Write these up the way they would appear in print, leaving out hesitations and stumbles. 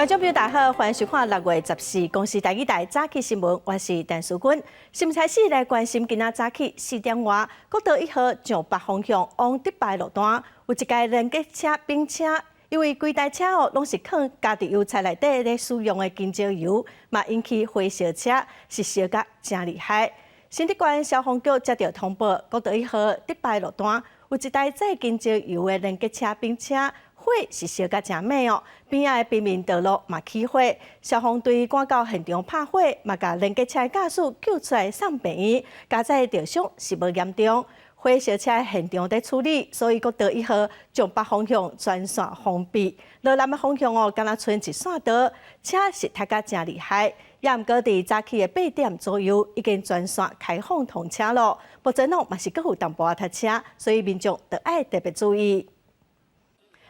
觀眾朋友大家好，歡迎收看6月14公視台語台早起新聞，我是陳淑君。新聞開始來關心今仔早起4點外，國道1號上北方向往竹排路段有一架連結車冰車，因為規台車哦攏是囥家己油菜內底咧使用的金蕉油，嘛引起火燒車，是燒甲誠厲害。新竹縣消防局接到通報，國道1號竹排路段有一台載金蕉油的連結車冰車。火是燒甲誠猛哦，邊仔的平民道路嘛起火，消防隊趕到現場拍火，嘛共連結車駕駛救出來送病院，佳哉著傷是無嚴重。火燒車現場佇處理，所以國道1號上北方向全線封閉，落南的方向哦，敢若賰一線道，車是踢甲誠厲害。也毋過佇早起的8點左右，已經全線開放通車咯。目前哦嘛是閣有淡薄仔塞車，所以民眾著愛特別注意。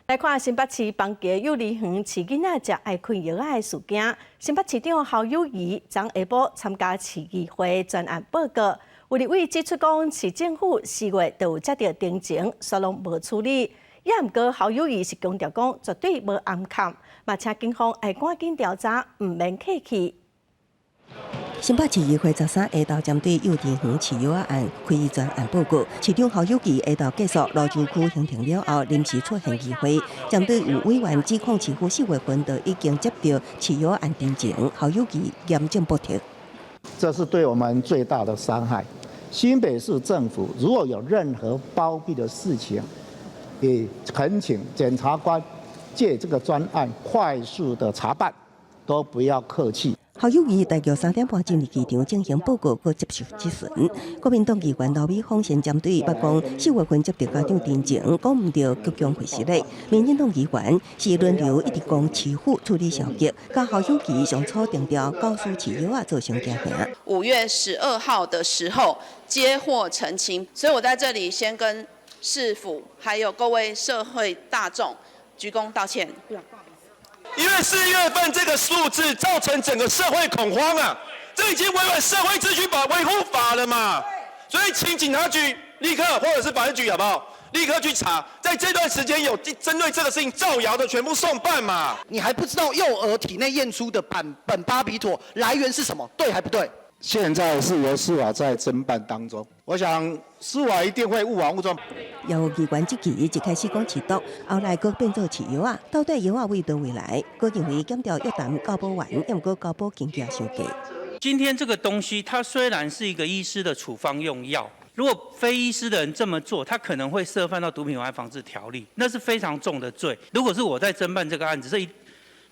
來看新北市邦橋幼兒園飼囡仔食愛困藥仔的事件，新北市長侯友宜昨下晡參加市議會專案報告，有立委指出講，市政府4月就有接到陳情，煞攏無處理。也毋過侯友宜是強調講，絕對無掩崁，嘛請警方愛趕緊調查，毋免客氣。新北市議會13下晝針對幼兒園飼藥案開專案報告，市長侯友宜下晝結束蘆洲區行程了後，臨時出現議會，針對有委員指控市府4月份就已經接到飼藥案陳情，侯友宜嚴正駁斥。這是對我們最大的傷害。新北市政府如果有任何包庇的事情，也懇請檢察官借這個專案快速的查辦，都不要客氣。侯友宜大約3點半進入議場進行報告，閣接受質詢。國民黨議員劉美鳳先針對捌講4月份接到家長陳情，講毋著局長會失禮。民進黨議員是輪流一直講市府處理消極，佮侯友宜上初定調教師飼藥仔造成驚嚇。5月12號的時候接獲陳情，所以我在這裡先跟市府還有各位社會大眾鞠躬道歉。因為4月份這個數字造成整個社會恐慌啊，這已經違反社會秩序法維護法了嘛，所以請警察局立刻或者是保安局好不好？立刻去查，在這段時間有針對這個事情造謠的全部送辦嘛。你還不知道幼兒體內驗出的苯苯巴比妥來源是什麼？對還不對？現在是由司法在偵辦當中，我想司法一定會勿枉勿縱。有議員質疑一開始講飼毒，後來閣變做飼藥仔，到底藥仔為佗位來？閣認為檢調約談教保員，毋過教保金額傷低。今天這個東西，它雖然是一個醫師的處方用藥，如果非醫師的人這麼做，他可能會涉犯到毒品危害防治條例，那是非常重的罪。如果是我在偵辦這個案子，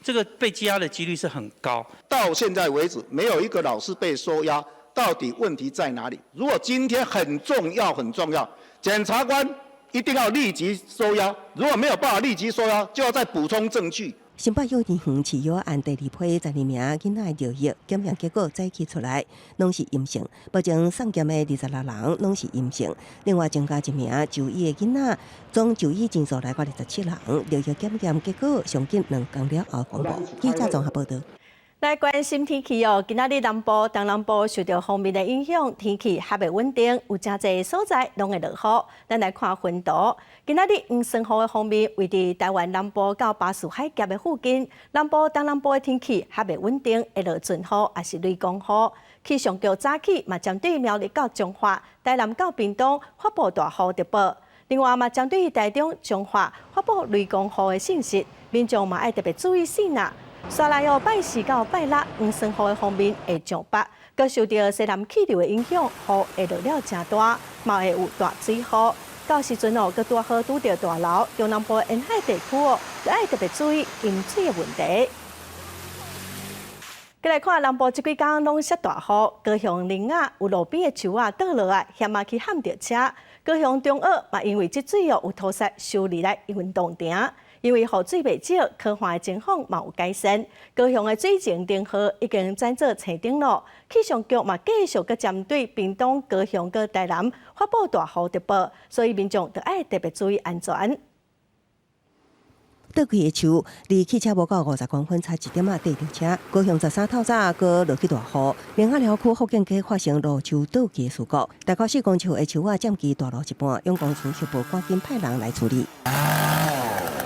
這個被羈押的幾率是很高。到現在為止，沒有一個老師被收押，到底問題在哪裡？如果今天很重要、很重要，檢察官一定要立即收押。如果沒有辦法立即收押，就要再補充證據。新北幼兒園飼藥案第二批12名囡仔尿液檢驗結果早起出來，攏是陰性。目前送檢的26人攏是陰性，另外增加一名就醫的囡仔，總就醫人數來到27人。尿液檢驗結果上緊2工了後公布。記者綜合報道。來關心天氣哦，今仔日南部、東南部受著鋒面的影響，天氣較袂穩定，有誠濟所在攏會落雨。咱來看雲圖，今仔日黃酸雨的鋒面位佇臺灣南部到巴士海峽的附近，南部、東南部的天氣較袂穩定，會落陣雨抑是雷公雨。氣象局早起嘛針對苗栗到彰化、台南到屏東發布大雨特報，另外嘛針對台中、彰化發布雷公雨的信息，民眾嘛愛特別注意細膩。紲來哦，拜四到拜六，黃酸雨的鋒面會上北，閣受著西南氣流的影響，雨會落了誠大，嘛會有大水雨。到時陣哦，閣拄好拄著大流，中南部沿海地區哦，著愛特別注意淹水的問題。閣來看南部這幾工攏落大雨，高雄苓仔有路邊的樹仔倒落來，險仔去譀著車。高雄中諵嘛因為積水哦，有土石收入來運動場。因為雨水袂少，河患的情況嘛有改善。高雄的水情燈號已經轉做青燈囉。氣象局嘛繼續閣針對屏東、高雄、閣台南發布大雨特報，所以民眾著愛特別注意安全。倒開的樹，離汽車無夠50公分，差一點仔綴著車。高雄13透早閣落起大雨，苓仔寮區福建街發生路樹倒去的事故，大概4公尺的樹仔佔據大路一半，永光村協報趕緊派人來處理。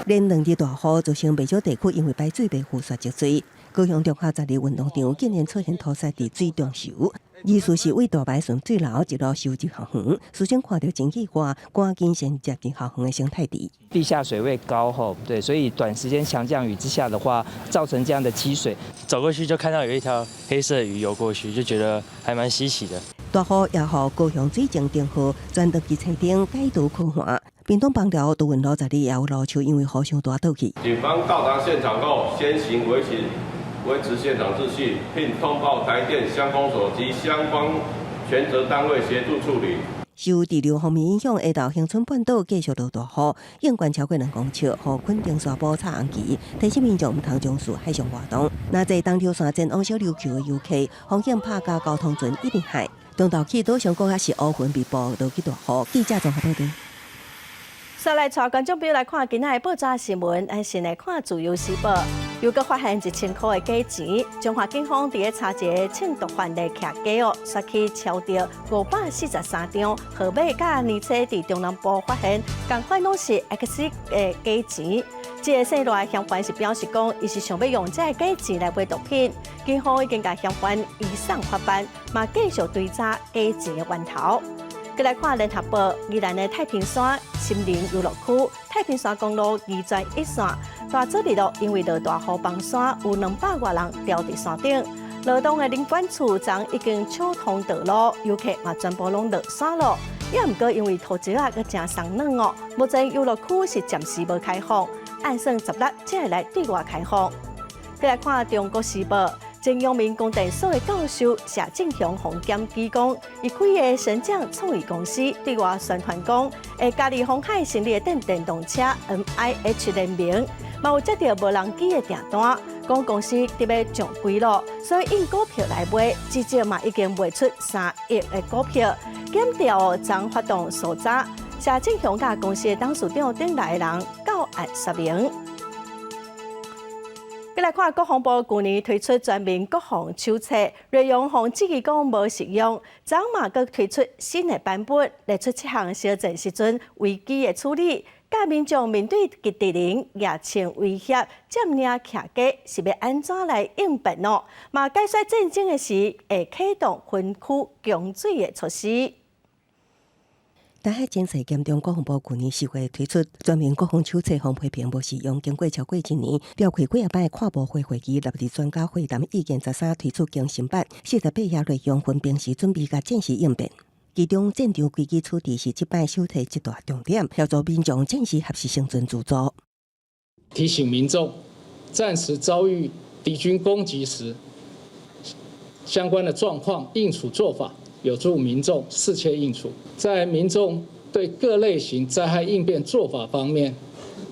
連兩日大雨造成袂少地區因為排水袂赴煞積水。高雄中華十二運動場竟然出現土石佇水中游，意思是為大排順水流一路收入校園，師生看著真意外，趕緊先接近校園的生態池。地下水位高吼，對，所以短時間強降雨之下的話，造成這樣的積水。走過去就看到有一條黑色魚游過去，就覺得還蠻稀奇的。大雨也予高雄水情燈號全都去車頂解除可旱。屏東枋寮都汶路12也有老樹因為雨傷大倒去。警方到達現場後，先行維持現場秩序，並通報台電鄉公所及相關權責單位協助處理。受滯留鋒面影響，下晝恆春半島繼續落大雨，湧懸超過2公尺，予墾丁沙埔插紅旗，提醒民眾毋通從事海上活動。若坐東流線前往小琉球的遊客，風險拍共交通船一直海。中晝起島上閣猶是烏雲密佈，落起大雨。記者綜合報導。再來帶觀眾朋友來看今仔的報紙新聞，咱先來看《自由時報》，又閣發現1000箍的假錢，彰化警方佇咧查一个稱毒販的徛家哦，煞去抄著543張號碼，佮年初佇中南部發現，仝款攏是 X 的假錢。這个姓賴的嫌犯是表示講，伊是想欲用這个假錢來買毒品，警方已經共嫌犯移送法辦，嘛繼續追查假錢的源頭。閣來看聯合報，宜蘭的太平山森林遊樂區太平山公路二轉一線，大早日落，因為落大雨崩山，有200外人牢佇山頂。羅東的林管處昨已經搶通道路，遊客嘛全部攏落山咯。也毋過因為土質啊，閣誠鬆軟哦，目前遊樂區是暫時無開放，按算16才會來對外開放。閣來看中國時報。前陽明光電所的教授謝進雄予檢舉講，伊開的神將創意公司對外宣傳講，會加入鴻海成立的電動車 MIH 聯盟，嘛有接著無人機的訂單，講公司得欲上櫃咯，所以印股票來賣，至少嘛已經賣出3億的股票，檢調昨發動搜查，謝進雄佮公司的董事長等六个人到案說明。閣來看國防部舊年推出全民國防手冊，內容予質疑講無實用，昨嘛閣推出新的版本，列出七項小戰時陣危機的處理，教民眾面對敵人夜槍威脅、佔領徛家是欲按怎來應變哦？嘛解說戰爭的時會啟動分區供水的措施。台海情勢嚴重，國防部舊年4月推出全民國防手冊，予批評無實用。經過超過一年，召開幾仔擺跨部會會議，納入專家會談意見13，推出更新版，48頁內容分平時準備佮戰時應變。其中戰場危機處置是這擺手冊一大重點，協助民眾戰時學習生存自助。提醒民眾，戰時遭遇敵軍攻擊時，相關的狀況應處做法。有助民眾適切應處，在民眾對各類型災害應變做法方面，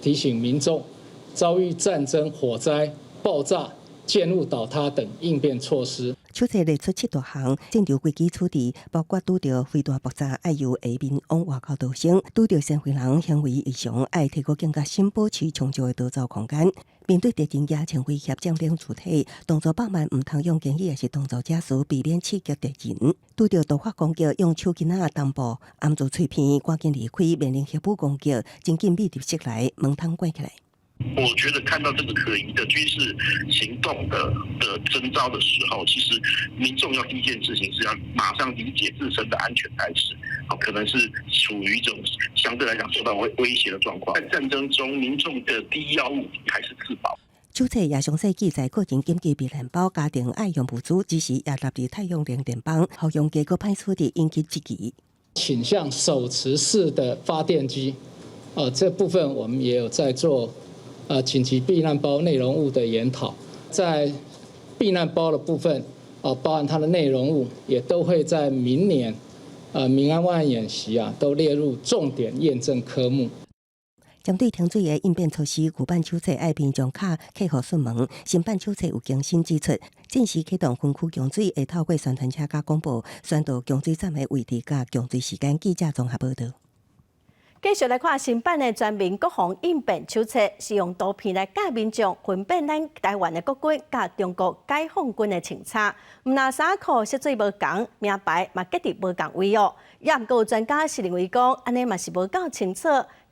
提醒民眾遭遇戰爭、火災、爆炸、建物倒塌等應變措施。手冊列出七大項戰場危機處置，包括拄著飛彈爆炸，愛由下面往外口逃生；拄著身份人行為異常，愛提高警覺心，保持充足的逃走空間。面對敵人夜槍威脅佔領主體，動作放慢，毋通用言語，抑是動作假使避免刺激敵人。拄著突發攻擊，用手巾仔擔布掩住喙鼻，趕緊離開，面臨核武攻擊，真緊秘入室內，門窗關起來。我覺得看到這個可疑的軍事行動的徵兆的時候，其實民眾要第一件事情是要馬上理解自身的安全開始，可能是處於一種相對來講受到威脅的狀況。在戰爭中，民眾的第一要務還是自保。手冊也詳細記載個人緊急避難包、家庭愛用物資，只是也納入太陽能電板，予用家閣歹處置引起質疑。傾向手持式的發電機，這部分我們也有在做。緊急避難包內容物的研討，在避難包的部分，包含它的內容物，也都會在明年，民安萬安演習啊，都列入重點驗證科目。針對停水的應變措施，舊版手冊愛民眾較客戶詢問，新版手冊有更新指出，戰時啟動分區供水會透過宣傳車佮廣播，宣導供水站的位置佮供水時間。記者綜合報導。繼續來看新版的全民國防應變手冊，是用圖片來教民眾分辨咱台灣的國軍佮中國解放軍的穿插。毋但衫褲色水無仝，名牌嘛結佇無仝位哦。也毋過有專家是認為講，按呢嘛是無夠清楚，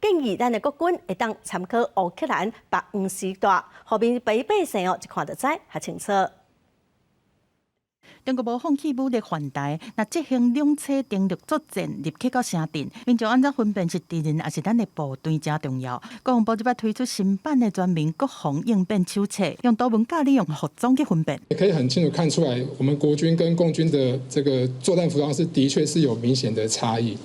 建議咱的國軍會當參考烏克蘭白黃絲帶，予民百姓哦，一看就知較清楚。中國無放棄武力犯台，若執行兩棲登陸作戰入去到城鎮，民眾按怎分辨是敵人抑是咱的部隊，誠重要。國防部這擺推出新版的全民國防應變手冊，用圖文教你用服裝去分辨。可以很清楚看出來，我們國軍跟共軍的這個作戰服裝是的確是有明顯的差異。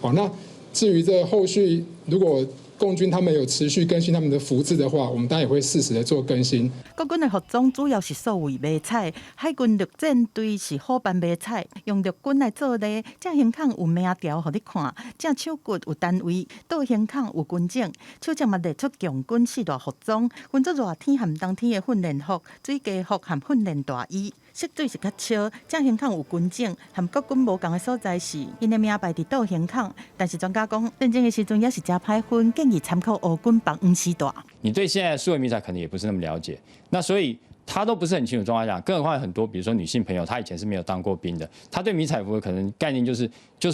好，那至於這後續如果共軍他們有持續更新他們的服制的話，我們當然也會適時的做更新。國軍的服裝主要是所謂迷彩，海軍陸戰隊是虎斑迷彩，用陸軍來做例，正胸孔有名條予你看，正手骨有單位，倒胸孔有軍種，手冊嘛列出共軍四大服裝，分做熱天和冬天的訓練服、水雞服和訓練大衣。色水是較淺，正胸孔有軍種，和國軍無仝的所在是，𪜶的名牌佇倒胸孔。但是專家講，戰爭的時陣也是誠歹分，建議參考烏軍白黃絲帶。你對現在數位迷彩可能也不是那麼了解，那所以他都不是很清楚狀況下，更何況很多，比如說女性朋友，她以前是沒有當過兵的，她對迷彩服可能概念就是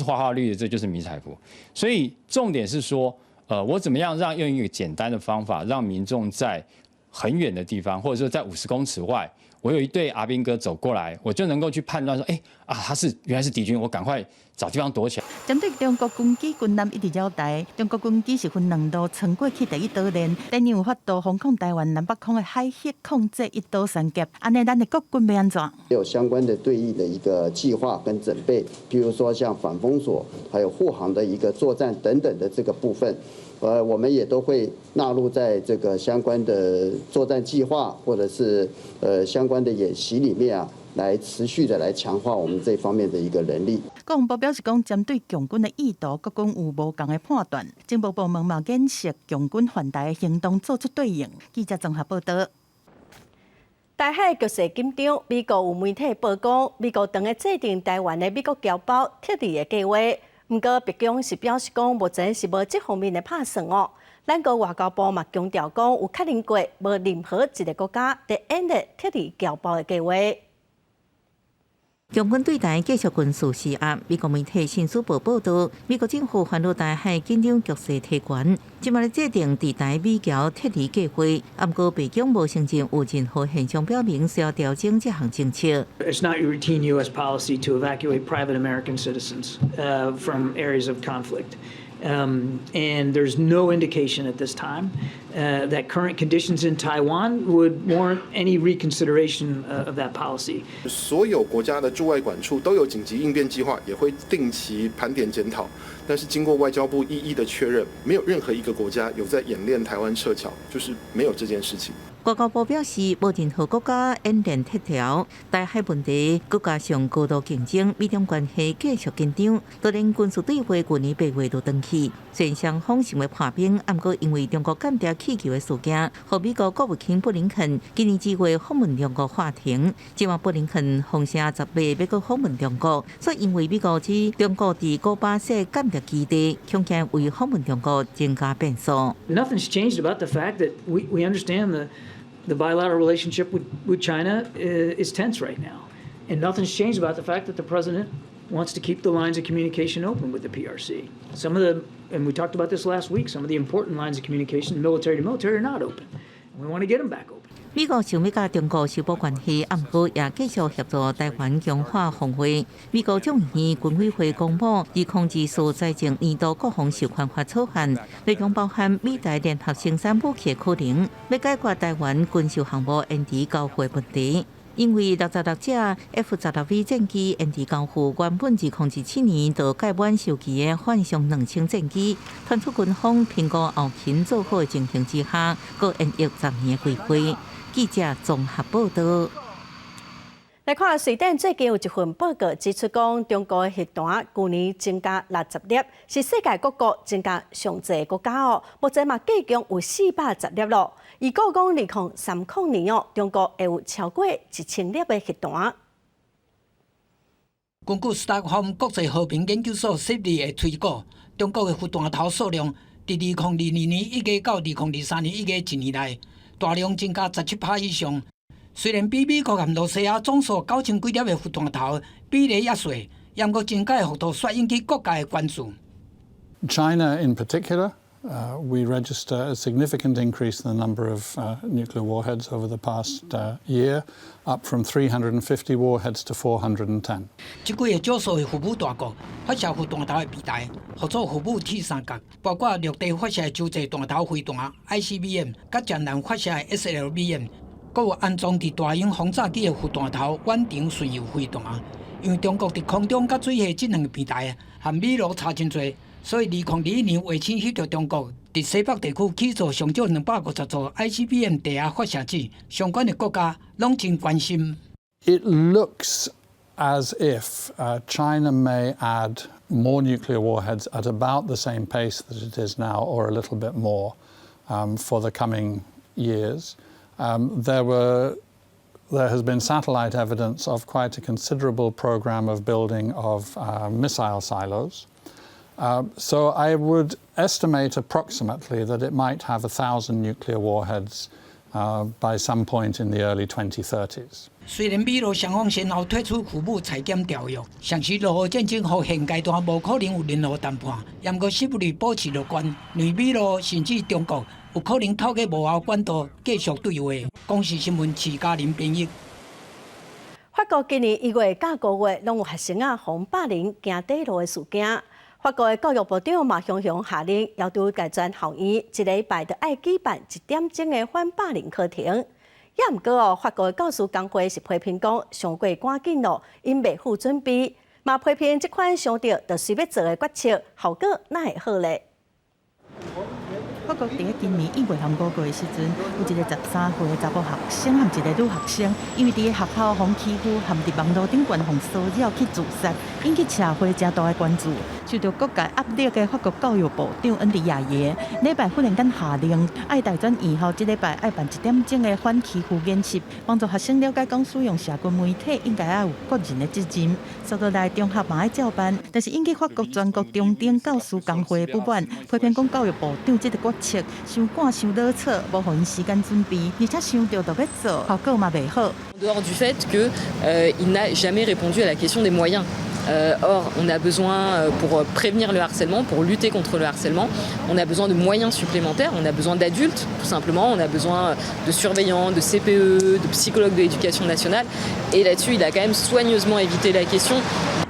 花花綠的，這就是迷彩服。所以重點是說，我怎麼樣讓用一個簡單的方法，讓民眾在很遠的地方，或者說在50公尺外，我有一隊阿兵哥走過來，我就能夠去判斷說，哎啊，他是原來是敵軍，我趕快找地方躲起來。針對中國軍機軍艦一直繞台，中國軍機是分兩路穿過去第一島鏈，第二有法度封控台灣南北空的海域控制一島三峽，按呢咱的國軍欲按怎？有相關的對應的一個計劃跟準備，譬如說像反封鎖，還有護航的一個作戰等等的這個部分。我們也都會納入在這個相關的作戰計劃，或者是相關的演習裡面啊，來持續的來強化我們這方面的一個能力。國防部表示講，針對共軍的意圖，國軍有無仝的判斷，情報部門嘛檢視共軍犯台的行動，做出對應。記者綜合報道。台海局勢緊張，美國有媒體報講，美國正咧制定台灣的美國僑胞撤離的計劃。毋過，白宮是表示講，目前是無這方面的拍算哦。咱國外交部嘛強調講，有確認過，無任何一個國家佇演練撤離僑胞的計劃。共軍對台繼續軍事施壓，美國媒體《新書報》報道，美國政府煩惱台海緊張局勢提懸，這馬咧制定佇台美僑撤離計劃。毋過白宮無承認有任何現象表明需要調整這項政策。 It's not routine U.S. policy to evacuate private American citizens from areas of conflict. And there's no indication at this time that current conditions in Taiwan would warrant any reconsideration of that policy. 所有國家的駐外館處都有緊急應變計劃，也會定期盤點檢討。但是經過外交部一一的確認，沒有任何一個國家有在演練台灣撤僑，就是沒有這件事情。外交部表示，無任何國家演練撤僑，台海問題閣加上高度競爭，美中關係繼續緊張。當然，軍事對話舊年8月就斷去，雖然雙方想欲破冰，毋過因為中國間諜氣球的事件，予美國國務卿布林肯今年2月訪問中國喊停。這馬布林肯風聲10月欲閣訪問中國，所以因為美國指中國佇古巴設間諜基地，恐驚為訪問中國增加變數。 Nothing's changed about the fact that we understand the bilateral relationship with China is tense right now. And nothing's changed about the fact that the president wants to keep the lines of communication open with the PRC. Some of the, and we talked about this last week, some of the important lines of communication, military to military, are not open. And we want to get them back open. 美國想欲佮中國修補關係，毋過也繼續協助台灣強化防衛。美國眾議院軍委會公布2024財政年度國防授權法草案，內容包含美台聯合生產武器的可能，欲解決台灣軍售項目延遲交付的問題。因為66隻 F-16V 戰機延遲交付，原本2027年就屆滿修期的幻象2000戰機，傳出軍方評估後勤做好的情形之下，閣延役10年的規劃。記者綜合報道。來看瑞典最近有一份報告指出，講中國的核彈舊年增加60粒，是世界各國增加上濟的國家哦。目前嘛，計共有410粒咯。預估講2030年哦，中國會有超過1000粒的核彈。根據斯德哥爾摩國際和平研究所設立的推估，中國的核彈頭數量，佇2022年1月到2023年1月一年內，大量增加17趴以上。雖然比美國和羅西亞總數9000幾粒的核彈頭比例猶細，毋過增加的幅度煞引起各界的關注。 China in particular, we register a significant increase in the number of nuclear warheads over the past year, up from 350 warheads to 410. 這幾个少數的核武大國發射核彈頭的平台，號做核武鐵三角，包括陸地發射的洲際彈頭飛彈 ICBM，佮潛艦發射的 SLBM，閣有安裝佇大型轟炸機的核彈頭遠程巡遊飛彈。因為中國佇空中佮水下這兩个平台和美羅差真濟，所以2021年衛星翕著中國佇西北地區起造上少250座 ICBM 地下發射井，相關的國家攏真關心。 It looks as if China may add more nuclear warheads at about the same pace that it is now, or a little bit more, for the coming years. There has been satellite evidence of quite a considerable program of building of missile silos. So I would estimate approximately that it might have 1,000 nuclear warheads by some point in the early 2030s. 雖然美羅雙方先後退出核武裁減條約，上時俄烏戰爭予現階段無可能有任何談判，毋過習李保持樂觀，認為美羅甚至中國有可能透過幕後管道繼續對話。公視新聞徐嘉玲編譯。法國今年1月佮5月攏有學生仔予霸凌行短路的事件。法國的教育部長嘛雄雄下令，要求大專校院一禮拜著愛舉辦一點鐘的反霸凌課程。也毋過哦，法國的教師工會是批評講，傷過趕緊咯，𪜶未赴準備，嘛批評這款傷著就隨欲做的決策，效果哪會好咧？法國佇咧今年1月和5月的時陣，有一個13歲的查某學生和一個女學生，因為佇咧學校予欺負，和佇網路頂懸予騷擾去自殺，引起社會誠大的關注。受著各界壓力的法國教育部長恩迪亞耶，禮拜忽然間下令，愛大專院校這禮拜愛辦一點鐘的反欺負演習，幫助學生了解講使用社群媒體應該愛有個人的責任。接落來中學嘛愛照辦，但是引起法國全國中等教師工會不滿，批評講教育部長這个決策傷趕傷囉嗦，無予𪜶時間準備，而且傷著就欲做，效果嘛袂好。 En dehors du fait qu'il n'a jamais répondu à la question des moyens. Or, on a besoin, pour prévenir le harcèlement, pour lutter contre le harcèlement, on a besoin de moyens supplémentaires, on a besoin d'adultes, tout simplement, on a besoin de surveillants, de CPE, de psychologues de l'éducation nationale. Et là-dessus, il a quand même soigneusement évité la question.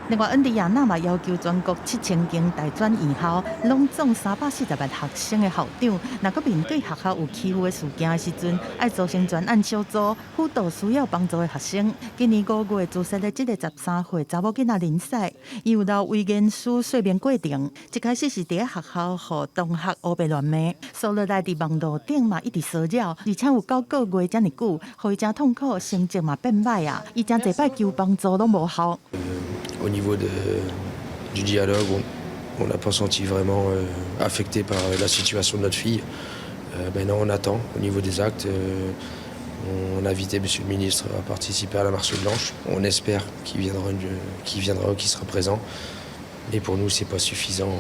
另外，恩迪亞納嘛要求全國7000間大專院校，攏總340萬學生的校長，若閣面對學校有欺負的事件的時陣，愛組成專案小組，輔導需要幫助的學生。今年5月自殺的這个13歲查某囡仔林賽，伊有留遺言書說明過程。一開始是佇咧學校予同學烏白亂罵，紲落來佇網路頂嘛一直騷擾，而且有9個月遮爾久，予伊誠痛苦，成績嘛變䆀啊！伊誠濟擺求幫助攏無效。 Au niveau du dialogue, on n'a pas senti vraiment affecté par la situation de notre fille. Maintenant, on attend au niveau des actes. On a invité Monsieur le ministre à participer à la marche blanche. On espère qu'il viendra, qu'il sera présent. Mais pour nous, c'est pas suffisant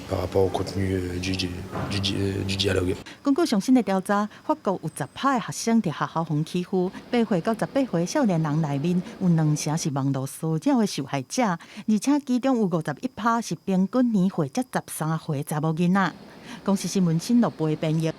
par rapport au contenu du dialogue. 根據上新的調查，法國有10趴的學生佇學校予欺負，8歲到18歲少年人內面有兩成是網路騷擾的受害者，而且其中有51趴是平均年歲才13歲查某囡仔。公視新聞新樂貝編譯。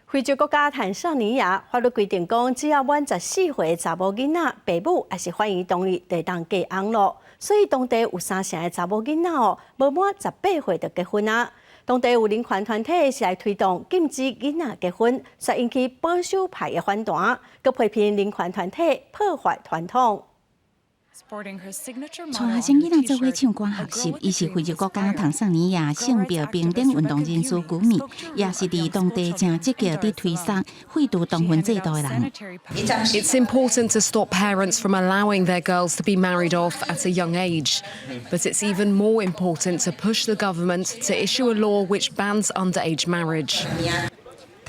非洲國家坦桑尼亞法律規定講，只要滿14歲的查某囡仔，爸母抑是法院同意，就會當嫁翁囉。所以當地有三成的查某囡仔哦，無滿18歲就結婚啊。當地有人權團體是來推動禁止囡仔結婚，煞引起保守派的反彈，閣批評人權團體破壞傳統。帶學生囡仔做伙唱歌學習，伊是非洲國家坦桑尼亞性別平等運動人士古米，也是佇當地誠積極佇推捒廢除童婚制度的人。 It's important to stop parents from allowing their girls to be married off at a young age, but it's even more important to push the government to issue a law which bans underage marriage.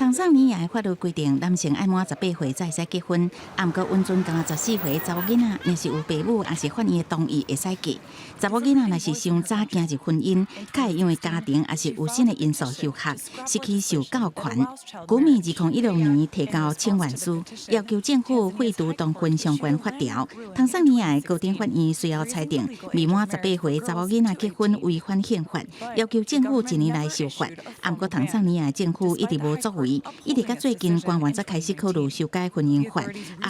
坦桑尼亞的法律規定，男性愛滿18歲才會使結婚，毋過允准干焦14歲查某囡仔，若是有爸母抑是法院的同意會使嫁。查某囡仔若是傷早行入婚姻，較會因為家庭抑是有新的因素休學，失去受教權。古米2016年提交請願書，要求政府廢除童婚相關法條。坦桑尼亞的高等法院隨後裁定，未滿十八歲查某囡仔結婚違反憲法，要求政府一年內修法。毋過坦桑尼亞政府一直無作為，一直到最近官員才開始考慮修改婚姻法，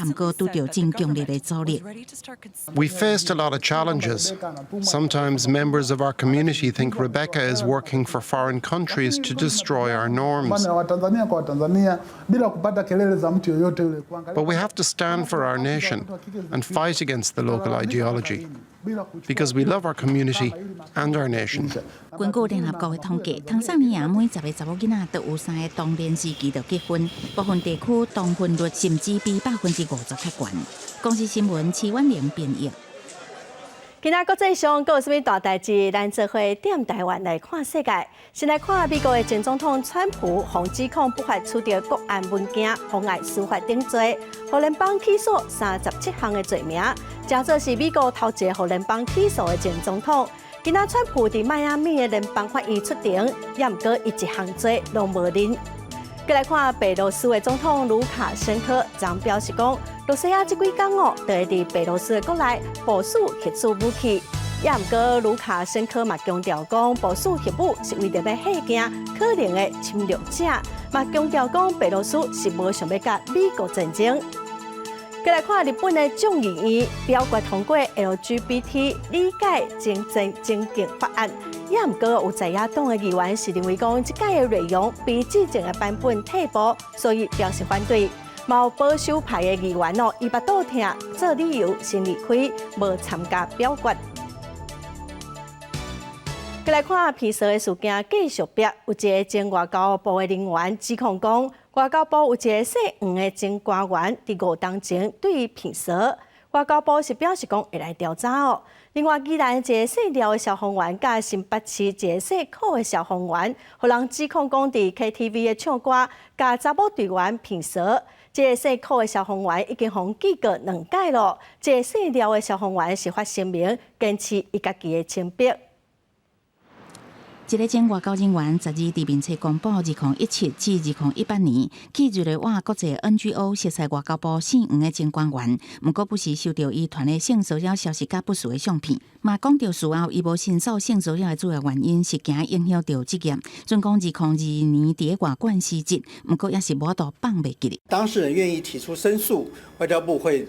毋過拄著真強烈的阻力。 We faced a lot of challenges. Sometimes members of our community think Rebecca is working for foreign countries to destroy our norms. But we have to stand for our nation and fight against the local ideology because we love our community and our nation. 根據聯合國的統計，坦桑尼亞每10個查某囡仔都有三个童年時期就結婚，部分地區童婚率甚至比50%較懸。公視新聞齊婉玲編譯。今仔國際上閣有啥物大代誌？咱做伙踮台灣來看世界。先來看美國的前總統川普，予指控不法取得國安文件，妨礙司法等罪，予聯邦起訴37項的罪名，誠做是美國頭一个予聯邦起訴的前總統。今仔川普佇邁阿密的聯邦法院出庭，也毋過伊一項罪攏無認。閣來看白羅斯的總統盧卡申科，昨表示講，羅西亞這幾工哦，就會佇白羅斯的國內部署核子武器。也毋過盧卡申科嘛強調講，部署核武是為著欲嚇驚可能的侵略者，嘛強調講白羅斯是無想欲佮美國戰爭。閣來看日本的眾議院表決通過 LGBT 理解增進增進法案，也毋過有在野黨的議員是認為講，這擺的內容比之前的版本退步，所以表示反對。嘛有保守派的議員哦，伊腹肚疼，做理由先離開，無參加表決。閣來看騙嫂的事件繼續逼，有一个前外交部的人員指控講，外交部有一个姓黃的前官員佇5冬前對伊騙嫂，外交部是表示講會來調查哦。另外，宜蘭一个姓廖的消防員，佮新北市一个姓柯的消防員，予人指控講佇 KTV 的唱歌，共查某隊員騙嫂。這个姓柯的消防員已經予記過兩擺囉。這个姓廖的消防員是發聲明，堅持伊家己的清白。一个前外交人員十二佇面冊公布，2017至2018年去日內瓦國際 NGO 熟似外交部姓黃的前官員，毋過不時收著伊傳的性騷擾消息佮不實的相片，嘛講著事後伊無申訴性騷擾的主要原因是驚影響著職業。準講2022年佇外管辭職，毋過也是無法度放袂記得。當事人願意提出申訴，外交部會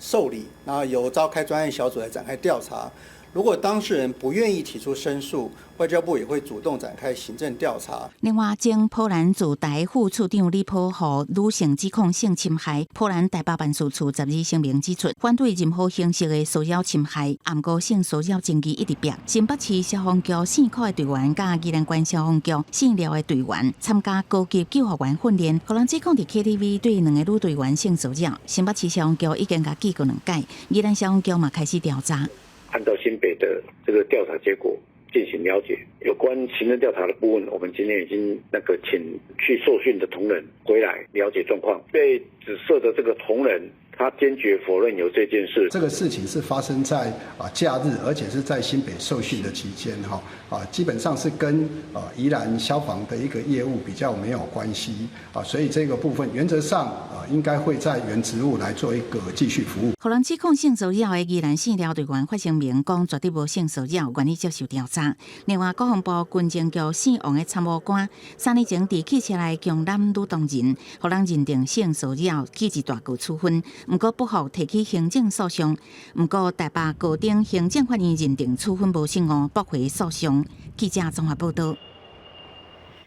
受理，然後由召開專案小組來展開調查。如果當事人不願意提出申訴，外交部也會主動展開行政調查。另外，前波蘭駐台副處長李波予女性指控性侵害，波蘭台北辦事處12聲明指出，反對任何形式的騷擾侵害，毋過性騷擾爭議一直變。新北市消防局姓柯的隊員佮宜蘭縣消防局姓廖的隊員參加高級救護員訓練，予人指控佇 KTV 對兩个女隊員性騷擾。新北市消防局已經共記過兩擺，宜蘭消防局嘛開始調查。按照新北的這個調查結果進行了解，有關行政調查的部分，我們今天已經那個請去受訓的同仁回來了解狀況。被指涉的這個同仁，他堅決否認有這件事。這個事情是發生在假日，而且是在新北受訓的期間，哈啊，基本上是跟宜蘭消防的一個業務比較沒有關係啊，所以這個部分原則上啊，應該會在原職務來做一個繼續服務。予人指控性騷擾的宜蘭姓廖隊員發聲明講，絕對無性騷擾，願意接受調查。另外，國防部軍情局姓王的參謀官3年前佇汽車內強攬女同仁，予人認定性騷擾，記一大過處分，毋過不服提起行政訴訟。毋過台北高等行政法院認定處分無適當，駁回訴訟。記者綜合報道。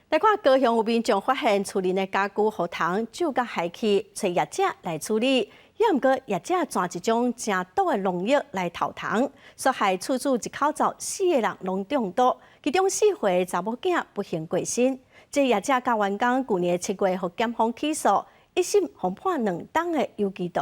來看高雄有民眾發現厝內的家具予蟲蛀佮害去，揣業者來處理。也毋過業者攢一種誠毒的農藥來投蟲，煞害厝主一口罩四个人攏中毒，其中4歲查某囝不幸過身。這業者佮員工舊年7月予檢方起訴，一審予判2冬的有期徒。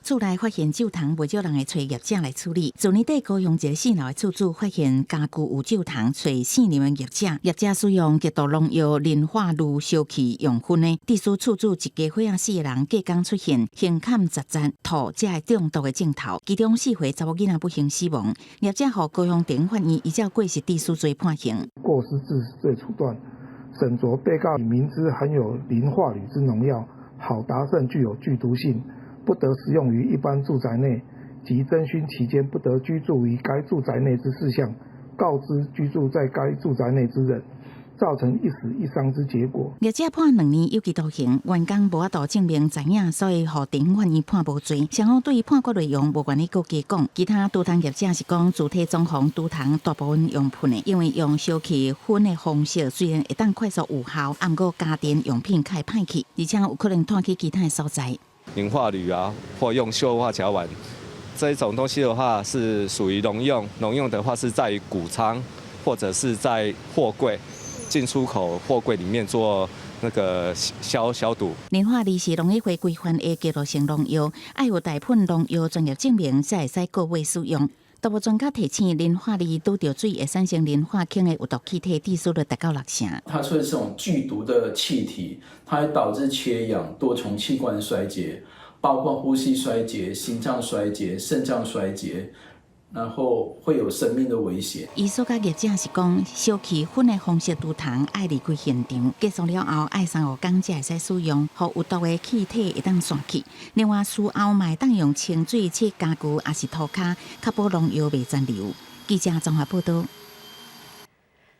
厝內發現酒蟲，袂少人會揣業者來處理。去年底高雄一个四樓的厝主發現家具有酒蟲，揣姓林的業者，業者使用極毒農藥磷化鋁燒去用薰的，致使厝主一家伙仔四个人隔工出現胸坎窒窒、吐這个中毒的症頭，其中四歲查某囡仔不幸死亡。業者予高雄地法院依照過失致死罪判刑。過失致死罪處斷，審酌被告明知含有磷化鋁之農藥好達勝具有劇毒性，不得使用於一般住宅內及偵訊期間不得居住於該住宅內之事項，告知居住在該住宅內之人，造成一死一傷之結果。業者判2年有期徒刑，員工無法度證明知影，所以予地法院判無罪。雙方對於判決內容無願意閣加講。其他除蟲業者是講，主體裝潢除蟲大部分用噴的，因為用燒氣薰的方式雖然會當快速有效，毋過家電用品較會歹去，而且有可能湠去其他的所在。磷化鋁啊，或用溴化甲烷這一種東西的話，是屬於農用。農用的話是在於穀倉或者是在貨櫃進出口貨櫃裡面做那個消消毒。磷化鋁是農委會規範的記錄性農藥，愛有代噴農藥專業證明才會使購買使用。動物專家提醒，磷化鋁拄著水會產生磷化氫的有毒氣體，致死率達到6成。它是這種劇毒的氣體，它會導致缺氧、多重器官衰竭，包括呼吸衰竭、心臟衰竭、腎臟衰竭，然後會有生命的危險。醫師佮業者是講，燒氣薰的方式除蟲愛離開現場，結束了後愛3-5工才會使使用，予有毒的氣體會當散去。另外，事後嘛會當用清水洗家具，抑是塗跤，確保農藥袂殘留。記者綜合報導。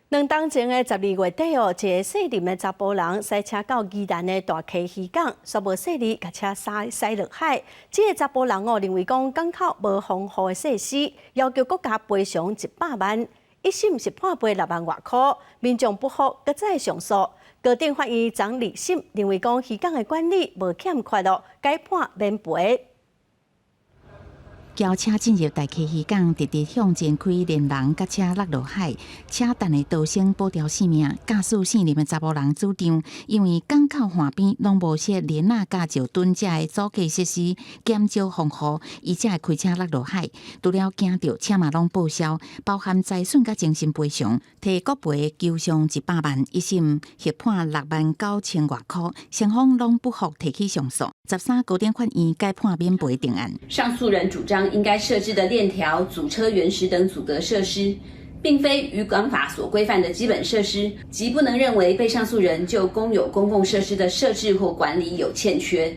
兩冬前的12月底哦，一个姓林的查埔人駛車到宜蘭的大溪漁港，煞無細膩，共車駛駛落海。這个查埔人哦，認為講港口無防護的設施，要求國家賠償100萬，一審是判賠6萬外箍，民眾不服，閣再上訴。高等法院昨二審認為講漁港的管理無欠缺咯，改判免賠。轎車進入大溪漁港，直直向前開，連人佮車落落海，車焫的逃生保條性命。駕駛姓林的查埔人主張，因為港口岸邊攏無設簾仔佮石墩這个阻隔設施，減少防護，伊才會開車落落海。除了驚著車嘛攏報銷，包含財損佮精神賠償，提國賠求償100萬，一審獲判6萬9千外箍，雙方攏不服提起上訴。13高等法院改判免賠定案。上訴人主張應該設置的鏈條、阻車緣石等阻隔設施，並非漁港法所規範的基本設施，即不能認為被上訴人就公有公共設施的設置或管理有欠缺。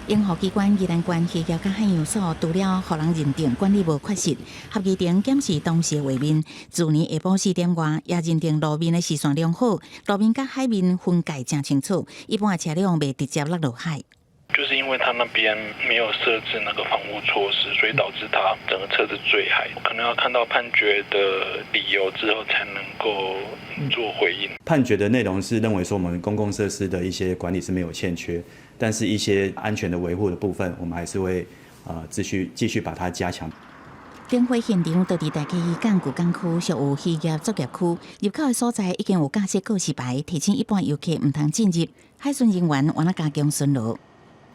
營護機關宜蘭縣漁業佮海洋所，除了予人認定管理無缺失，合議庭檢視當時畫面，自年下晡4點外也認定路面的視線良好，路面佮海面分界誠清楚，一般的車輛袂直接落落海。就是因為他那邊沒有設置那個防護措施，所以導致他整個車子墜海。可能要看到判決的理由之後，才能夠做回應。判決的內容是認為說，我們公共設施的一些管理是沒有欠缺，但是一些安全的維護的部分，我們還是會繼續繼續把它加強。點火現場就佇大溪漁港舊港區，屬有漁業作業區，入口的所在已經有架設告示牌，提醒一般遊客毋通進入。海巡人員嘛加強巡邏。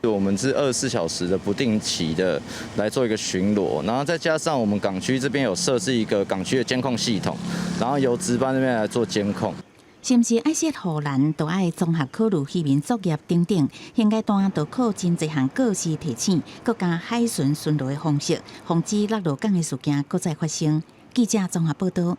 我們是24小時的不定期的來做一個巡邏，然後再加上我們港區這邊有設置一個港區的監控系統，然後由值班這邊來做監控。是毋是愛設護欄，都愛綜合考慮漁民作業等等。現階段就靠真濟項告示提醒，閣加海巡巡邏的方式，防止落落港的事件閣再發生。記者綜合報導。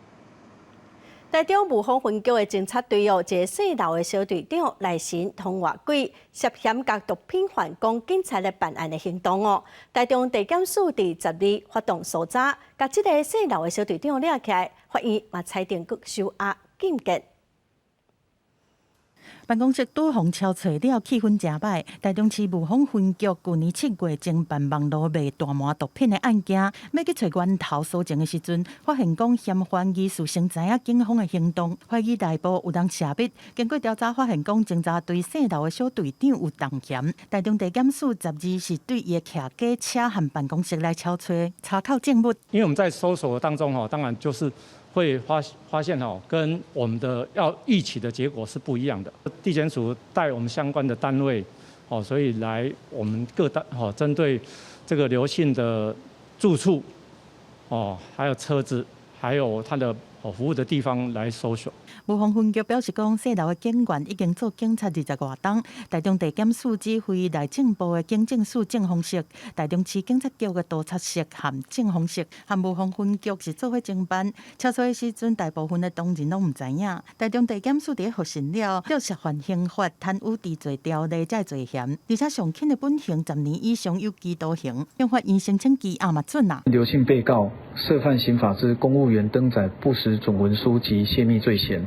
台中霧峰分局的偵察隊哦，一个姓劉的小隊長賴神通外鬼，涉嫌共毒品犯講警察咧辦案的行動哦。台中地檢署佇12發動搜查，共這个姓劉的小隊長掠起來，法院嘛裁定閣收押禁見。辦公室拄予敲揣了，氣氛誠歹。台中市霧峰分局舊年7月偵辦網路賣大麻毒品的案件，欲去揣源頭搜證的時陣，發現講嫌犯疑似先知影警方的行動，懷疑內部有人泄密。經過調查，發現講偵查隊姓劉的小隊長有動嫌。台中地檢署12是對伊的徛家車和辦公室來敲揣，查扣證物。因為我們在搜索當中，吼，當然就是會發現吼，跟我們的要預期的結果是不一樣的。地檢署帶我們相關的單位，哦，所以來我們各單，哦，針對這個劉姓的住處，哦，還有車子，還有他的服務的地方來搜索。霧峰分局表示講，細樓的警員已經做警察20外冬，台中地檢署指揮內政部的警政署政風室、台中市警察局的督察室和政風室，和霧峰分局是做伙偵辦。查冊的時陣，大部分的同仁攏毋知影。台中地檢署佇咧複審了，著涉犯刑法貪污治罪條例才會罪嫌，而且上輕的本刑10年以上有期徒刑。向法院申請羈押嘛准啊。劉姓被告涉犯刑法之公務員登載不實準文書及洩密罪嫌。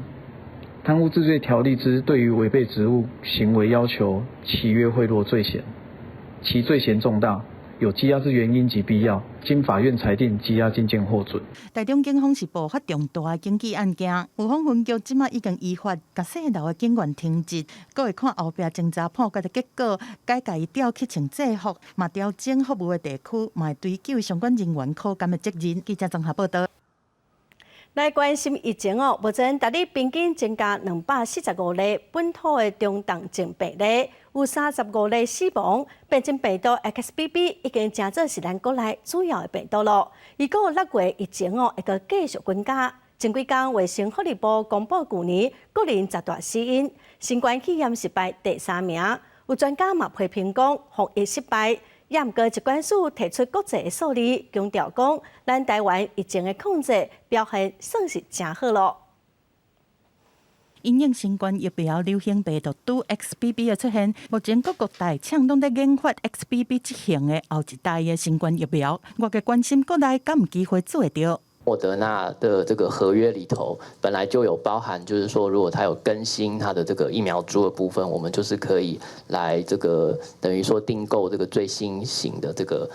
貪污治罪條例之對於違背職務行為要求契約賄賂罪嫌，其罪嫌重大，有羈押之原因及必要，經法院裁定羈押禁見獲准。台中警方是爆發重大的警紀案件，霧峰分局這馬已經依法共細樓的警員停職，閣會看後壁偵查判決的結果，改共伊調去穿制服，嘛調整服務的地區，嘛會追究相關人員可擔的責任。記者綜合報導。來關心疫情哦，目前逐日平均增加245例本土的中重症病例，有35例死亡。變種病毒 XBB 已經成做是咱國內主要的病毒咯。預估6月疫情哦會閣繼續增加。前幾工衛生福利部公布舊年國人十大死因，新冠肺炎是排第三名。有專家嘛批評講防疫失敗。也毋過，疾管署提出國際的數字，強調講，咱台灣疫情的控制表現算是誠好囉。因應新冠疫苗流行病毒株 XBB 的出現，目前各國大廠攏佇研發 XBB 這型的後一代的新冠疫苗。外界關心國內敢有機會做會著？莫德納的這個合約裡頭本來就有包含，就是說如果它有更新它的這個疫苗株的部分，我們就是可以來這個等於說訂購這個最新型的這個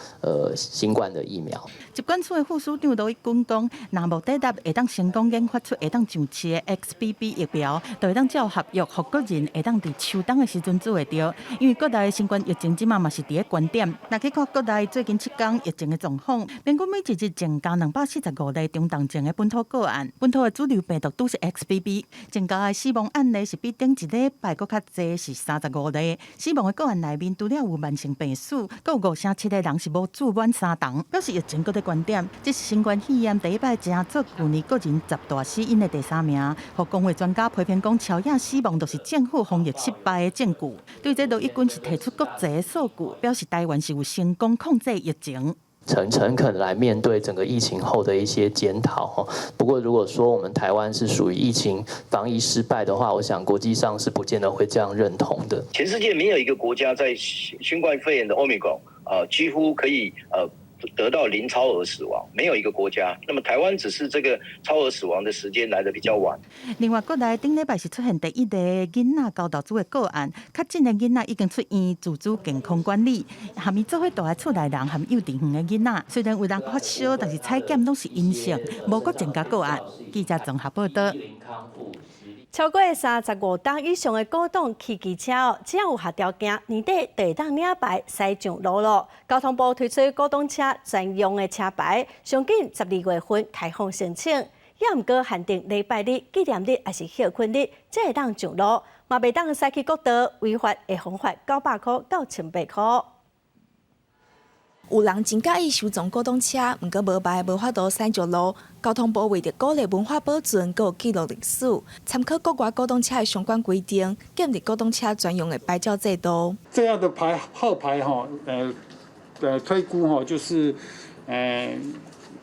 新冠的疫苗。疾管署的副署長盧一軍講，若莫德納會當成功研發出會當上市的 XBB 疫苗，就會當照合約，予國人會當佇秋冬的時陣注會著。因為國內新冠疫情這馬嘛是佇咧懸點，若去看國內最近7天疫情的狀況，平均每一日增加245例中重症的本土個案，本土的主流病毒都是 XBB，增加的死亡案例是比頂一禮拜閣較濟，是35例。死亡的個案內面，除了有慢性病史，閣有5成7的人是無注滿三針，表示疫情閣佇懸點。這是新冠肺炎第一擺成做舊年國人十大死因的第三名。予公衛專家批評講，超額死亡就是政府防疫失敗的證據。對這盧一軍是提出國際的數據，表示台灣是有成功控制疫情。誠誠懇來面對整個疫情後的一些檢討。不過如果說我們台灣是屬於疫情防疫失敗的話，我想國際上是不見得會這樣認同的。全世界沒有一個國家在新冠肺炎的 Omicron 幾乎可以得到零超額死亡，沒有一個國家。那麼台灣只是這個超額死亡的時間來得比較晚。另外，國內頂禮拜是出現第一例囡仔猴痘株的個案，確診的囡仔已經出院自主健康管理。含伊做伙蹛佇厝內人含幼稚園的囡仔，雖然有人發燒，但是採檢攏是陰性，無閣增加個案。記者綜合報導。超過35噸以上的古董汽機車哦，只要有合條件，年底就會當領牌駛上路囉。交通部推出古董車專用的車牌，上緊12月份開放申請，也毋過限定禮拜日、紀念日抑是歇睏日，才會當上路，嘛袂當駛去國道，違法會予罰900箍到1800箍。有人真佮意收藏古董車，毋過無牌無法度駛上路。交通部為著鼓勵文化保存，閣有記錄歷史，參考國外古董車的相關規定，建立古董車專用的牌照制度。這樣的牌號牌哈，推估哈，就是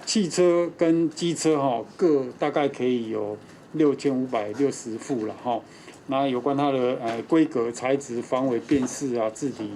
汽車跟機車哈各大概可以有6560副了哈。那有關它的規格、材質、防偽辨識啊、字體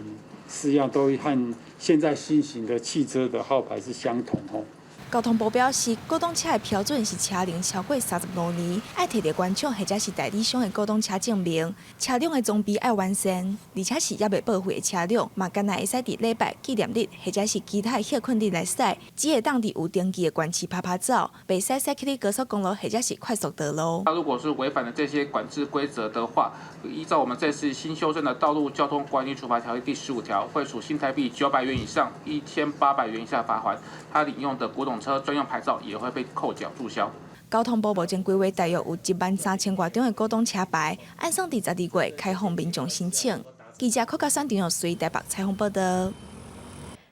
式樣都和現在新型的汽車的號牌是相同哦。交通部表示，古董車的標準是車齡超過35年，愛提著原廠或者是代理商的古董車證明，車輛的裝備愛完善，而且是猶未報廢的車輛，嘛干焦會使佇禮拜、紀念日或者是其他的歇睏日來駛，只會當佇有登記的縣市趴趴走，袂使駛去高速公路或者是快速道路。那如果是違反了這些管制規則的話，依照我們這次新修正的《道路交通管理處罰條例》第15條，會處新台幣900元以上1800元以下罰鍰。他領用的古董車專用牌照也會被扣繳註銷。交通部目前規劃大約有1萬3000外張的古董車牌，按算佇12月開放民眾申請。記者柯家山、陳玉穗台北採訪報導。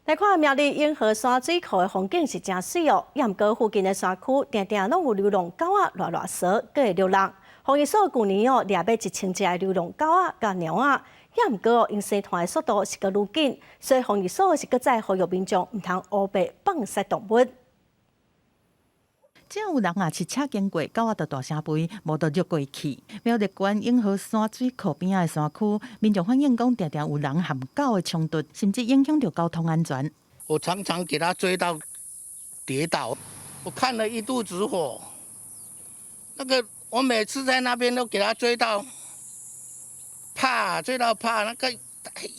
來看苗栗永和山水庫的風景是誠媠哦，也毋過附近的山區定定攏有流浪狗仔賴賴趖，閣會掠人。防疫所舊年哦掠欲1000隻的流浪狗仔佮貓仔，也毋過𪜶生湠的速度是閣愈緊，所以防疫所是閣再呼籲民眾毋通烏白放殺動物。只要有人啊，飼車經過，狗仔就大聲吠，無就掠過去。苗栗縣永和山水庫邊仔的山區，民眾反映講，定定有人和狗的衝突，甚至影響著交通安全。我常常給他追到跌倒，我看了一肚子火。那個我每次在那邊都給他追到怕，追到怕，那個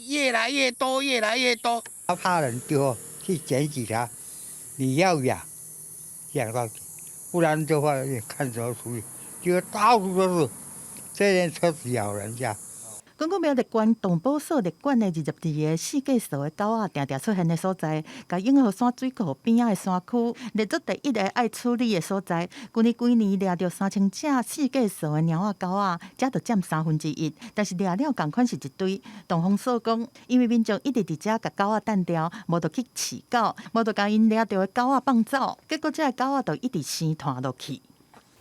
越來越多，越來越多。他怕人就去檢舉他，你要養，養到底，不然的話你看怎麼處理，就到處都是這輛車子咬人家。根據苗栗縣動保所列管的22个四界趖的狗仔，定定出現的所在，共永和山水庫邊仔的山區列做第一个愛處理的所在。舊年規年掠著3000隻四界趖的貓仔狗仔，才著佔1/3。但是掠了仝款是一堆。動防所講，因為民眾一直佇遮共狗仔擲掉，無就去飼狗，無就共𪜶掠著的狗仔放走，結果這个狗仔就一直生湠落去。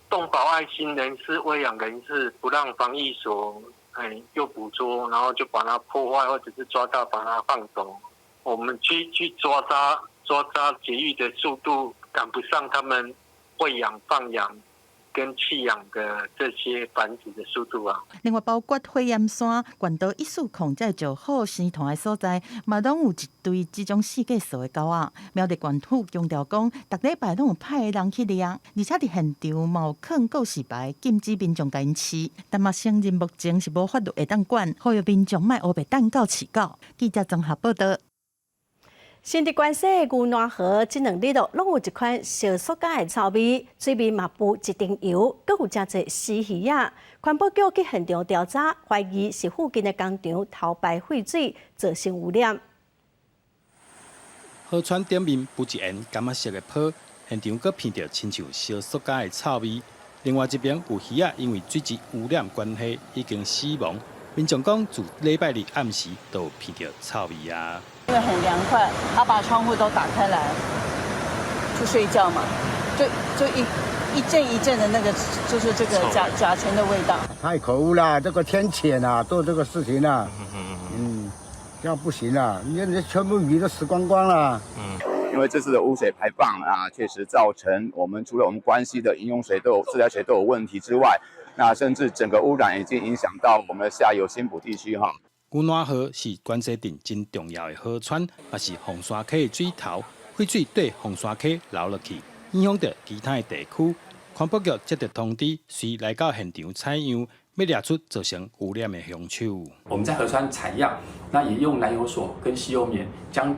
動保愛心人士、餵養人士不讓防疫所。哎，又捕捉，然後就把它破壞，或者是抓到把它放走。我們去抓殺、抓殺絕育的速度趕不上他們餵養、放養跟棄養的這些繁殖的速度啊。另外，包括火焰山、縣道140這石虎生湠的所在，嘛攏有一堆這種四界趖的狗仔。苗栗縣府強調講，逐禮拜攏有派人去掠，而且佇現場嘛有囥告示牌，禁止民眾共𪜶飼。但嘛承認目前是無法律會當管，呼籲民眾莫烏白擲狗飼狗。記者綜合報導。新竹關西的牛欄河這兩日哦，攏有一款燒塑膠的臭味，水面嘛浮一層油，閣有誠濟死魚仔。環保局去現場調查，懷疑是附近的工廠偷排廢水造成污染。河川頂面浮一層柑仔色的泡，現場閣鼻著親像燒塑膠的臭味。另外一邊有魚仔，因為水質污染關係已經死亡。民眾講，自禮拜日暗時就有鼻著臭味啊。因為很涼快，他把窗戶都打開來，就睡覺嘛，就一陣一陣的那個，就是這個甲醇的味道。太可惡了，這個天譴啊，做這個事情啊，這樣不行啊，你全部魚都死光光了。因為這次的污水排放啊，確實造成我們除了我們關西的飲用水都有、自來水都有問題之外，那甚至整個污染已經影響到我們的下游新埔地區哈。牛欄河是關西鎮真重要的河川，也是鳳山溪的水頭，廢水對鳳山溪流落去，影響著其他的地區。環保局接到通知，隨來到現場採樣，欲掠出造成污染的兇手。我們在河川採樣，那也用攔油索跟吸油棉將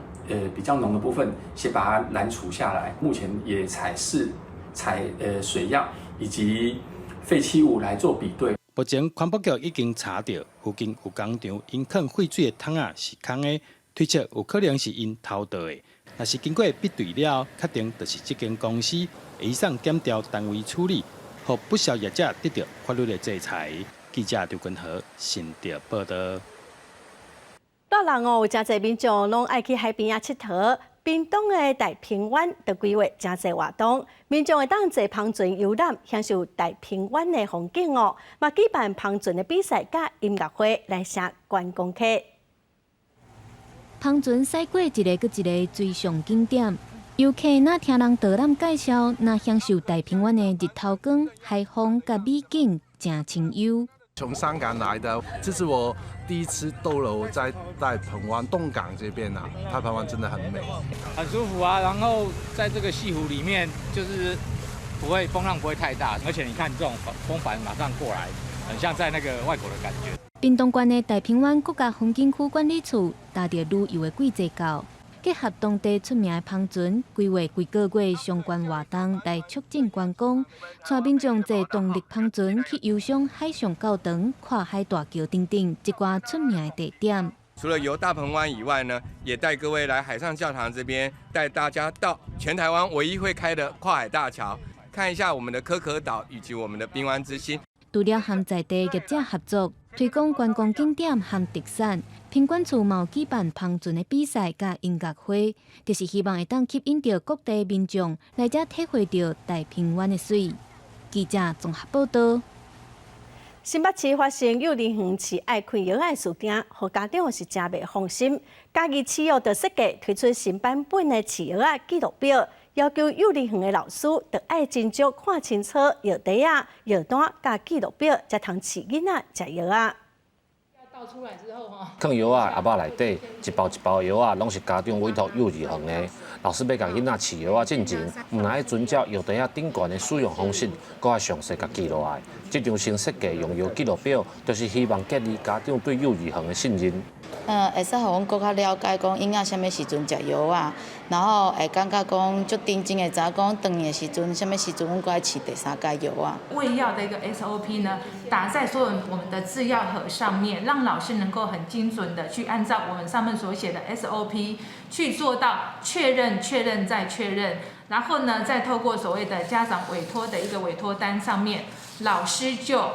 比較濃的部分先把它攔除下來。目前也採試採水樣以及廢棄物來做比對。目前環保局已經查著附近有工廠𪜶囥廢水的桶仔是空的，推測有可能是𪜶偷倒的。若是經過比對了，確定就是這間公司，會送檢調單位處理，予不肖業者得著法律的制裁。記者劉根和新竹報導。大人哦，有誠濟民眾攏愛去海邊仔𨑨迌。屏東的大鵬灣就規劃誠濟活動，民眾會當坐帆船遊覽，享受大鵬灣的風景哦。嘛舉辦帆船的比賽佮音樂會來吸觀光客。帆船駛過一个閣一个水上景點，遊客若聽人導覽介紹，若享受大鵬灣的日頭光、海風佮美景，誠清幽。從香港來的，這是我第一次逗留在大鵬灣東港這邊啊，大鵬灣真的很美，很舒服啊。然後在這個西湖裡面，就是不會風浪不會太大，而且你看這種風帆馬上過來，很像在那個外國的感覺。屏東縣的大鵬灣國家風景區管理處，搭著旅遊的季節到，結合當地出名的帆船，規劃幾個月相關活動來促進觀光，帶民眾坐動力帆船去遊賞海上教堂、跨海大橋等等一寡出名的地點。除了遊大鵬灣以外呢，也帶各位來海上教堂這邊，帶大家到全台灣唯一會開的跨海大橋，看一下我們的可可島以及我們的濱灣之星。除了和在地業者合作，推廣觀光景點和特產。品管處嘛有舉辦帆船的比賽佮音樂會，就是希望會當吸引著各地民眾來遮體會著大鵬灣的媠。記者綜合報道。新北市發生幼兒園飼愛囥藥仔的事件，予家長是誠袂放心。嘉義市哦，就設計推出新版本的飼藥仔記錄表，要求幼兒園的老師著愛斟酌看清楚藥袋仔、藥單佮記錄表，才通飼囡仔食藥仔。囥藥仔盒仔內底一包一包藥仔，攏是家長委託幼兒園的。老師欲共囡仔飼藥仔進前，毋但愛遵照藥袋仔頂懸的使用方式，閣愛詳細共記落來。這張新設計用藥記錄表，就是希望建立家長對幼兒園的信任。會使予阮閣較了解講嬰仔啥物時陣食藥仔，然後會感覺講足認真會知影講轉去的時陣，啥物時陣阮閣愛飼第三劑藥仔。餵藥的一個 SOP 呢，打在所有我們的製藥盒上面，讓老師能夠很精準的去按照我們上面所寫的 SOP 去做到確認、確認再確認，然後呢，再透過所謂的家長委託的一個委託單上面，老師就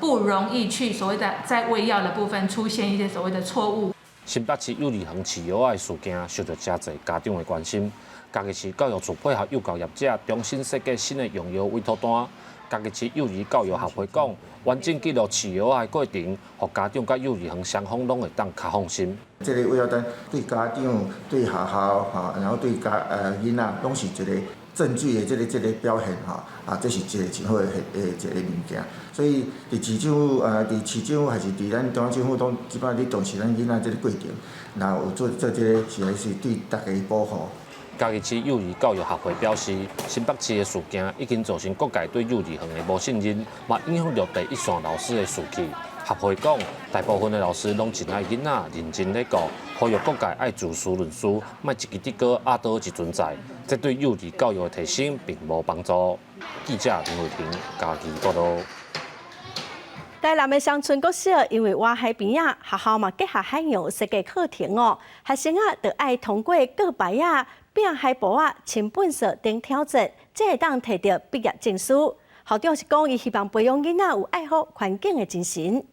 不容易去所謂的在餵藥的部分出現一些所謂的錯誤。新北市幼兒園飼藥仔的事件受到誠濟家長的關心。嘉義市教育處配合幼教業者重新設計新的用藥委託單。嘉義市幼兒教育協會講，完整記錄飼藥仔的過程，予家長佮幼兒園雙方攏會當較放心。這個餵藥單對家長、對學校，哈，然後對家囡仔，攏是一個證據的這個表現，哈，啊，這是一個真好的一個物件。所以，佇市政府佇市政府還是佇咱中央政府，攏這擺咧重視咱囡仔這個過程，若有做做這個，實在是對大家保護。嘉義市幼兒教育協會表示，新北市的事件已經造成各界對幼兒園的無信任，嘛影響著第一線老師的士氣。協會講，大部分的老師攏真愛囡仔，認真咧顧，呼籲各界愛就事論事，莫一支竹篙壓倒一船載，這對幼兒教育的提升並無幫助。記者林慧婷嘉義報導。台南的鄉村國小因為倚海邊仔，學校嘛結合海洋設計課程哦，學生啊著愛通過告牌仔、拼海報仔、清糞掃等挑戰，才會當提著畢業證書。校長是講，伊希望培養囡仔有愛護環境的精神。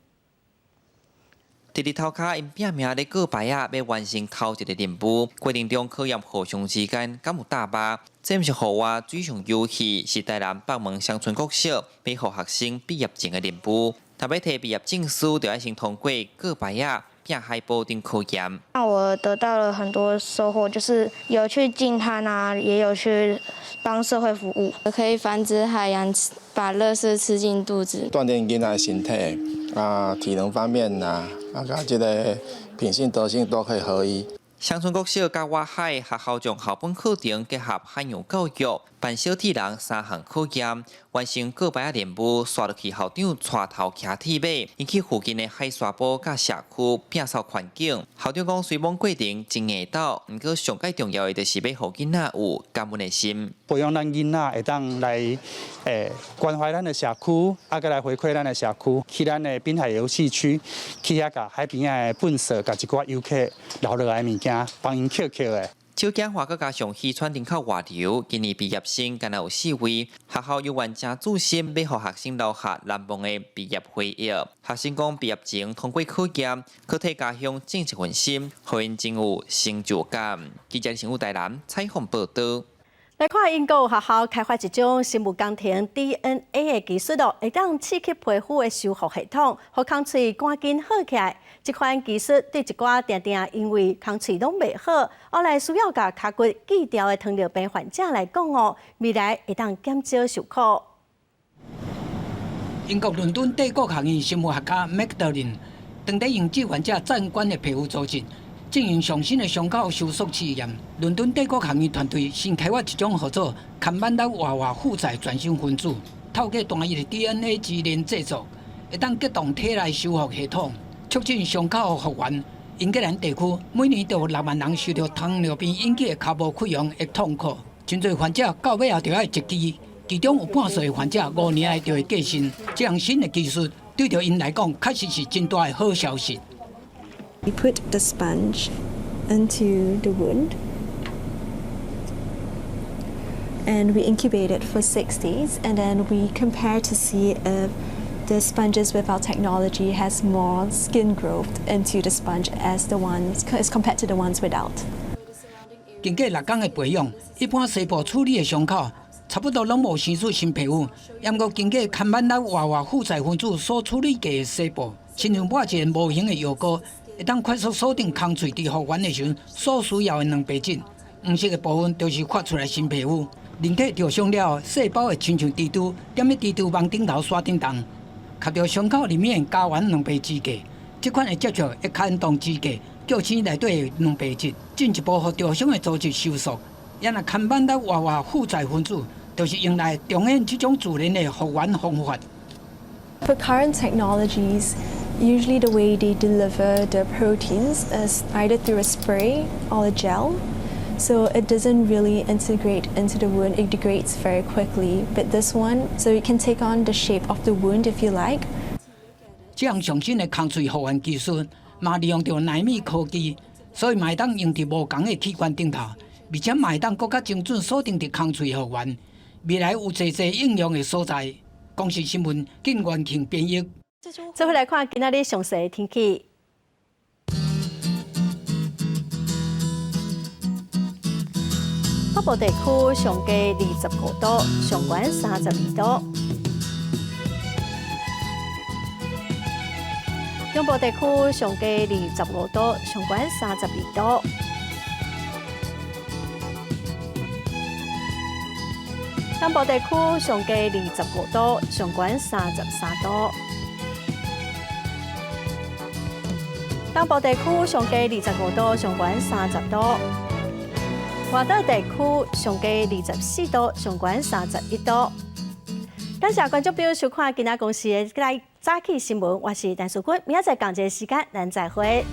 佇日頭跤𪜶拼命咧告牌仔，欲完成頭一个任務。過程中考驗互相之間敢有搭肉。這毋是戶外水上遊戲，是台南北門鄉村國小欲予學生畢業證的任務。若欲提畢業證書，就愛先通過告牌仔、拼海報等考驗。那我得到了很多收穫，就是有去淨灘啊，也有去幫社會服務，可以防止海洋把垃圾吃進肚子。鍛鍊囡仔的身體啊，體能方面啊，佮這个品性德性都可以合一。鄉村國小佮倚海學校將校本課程結合海洋教育，辦小鐵人三項考驗，完成告牌仔任務，煞落去校長帶頭騎鐵馬，𪜶去附近的海沙埔佮社區摒掃環境。校長講，雖罔過程真硬鬥，毋過上蓋重要的就是欲予囡仔有感恩的心。培養咱囡仔會當來關懷咱的社區，閣來回饋咱的社區，去咱的濱海遊戲區，去遐共海邊仔的糞掃，共一寡遊客留落來的物件，幫𪜶抾抾的。手鏡花閣加上漁船人口外流，今年畢業生干焦有四位。學校猶原誠注心，欲予學生留下難忘的畢業回憶。學生講畢業前通過考驗，閣替家鄉盡一份心，予𪜶真有成就感。記者新聞台南採訪報導。來看英國學校開發一種生物工程 DNA 的技術咯，會當刺激皮膚的修復系統，予空喙趕緊好起來。這款技術對一寡定定因為空喙攏袂好，後來需要共顿骨鋸掉的糖尿病患者來講哦，未來會當減少受苦。英國倫敦帝國學院生物學家麥德林，當咧用志願者暫捐的皮膚組織，進行上新的傷口修復試驗。倫敦帝國學院團隊新開發一種號做牽挽力活化負載全新分子，透過單一的 DNA 基因製作，會當激動體內修復系統，促進傷口復原。英格蘭地區每年都有6萬人受著糖尿病引起的顿部潰瘍的痛苦，真濟患者到尾後就愛截肢，其中有半數的患者5年內就會過身。這項新的技術對著𪜶來講，確實是真大的好消息。 We put the sponge into the wound and we incubate it for 6 days and then we compare to see if The sponges with our technology has more skin growth into the sponge as compared to the ones without. 經過六工的培養，一般細部處理的傷口，差不多攏無生出新皮膚。毋過經過看板力活化負載分子所處理過的細部，親像抹一個無形的藥膏，會當快速鎖定空喙佇復原的時陣所需要的蛋白質。黃色的部分就是發出來新皮膚。人體著傷了後，細胞會親像蜘蛛，踮咧蜘蛛網頂頭徙振動，吸著傷口裡面膠原蛋白支架。這款的接觸會牽動支架，叫醒內底的蛋白質，進一步予著傷的組織收縮。也若看板力活化負載分子，就是用來重現這種自然的復原方法。 For current technologies, usually the way they deliver the proteins is either through a spray or a gel. So it doesn't really integrate into the wound, it degrades very quickly. But this one, so it can take on the shape of the wound if you like. 這項上新的空喙復原技術，嘛利用著奈米科技，所以嘛會當用佇無仝的器官頂頭，而且嘛會當閣較精準鎖定佇空喙復原。未來有濟濟應用的所在。公視新聞靳元慶編譯。最後來看今仔日詳細的天氣。北部地區上低25度，上懸32度；中部地區上低25度，上懸32度；南部地區上低25度，上懸33度；東部地區上低25度，上懸30度。外島地區上低24度，上懸31度。感謝觀眾朋友收看今仔公視的早起新聞，我是陳淑君，明仔載仝一个時間，咱再會。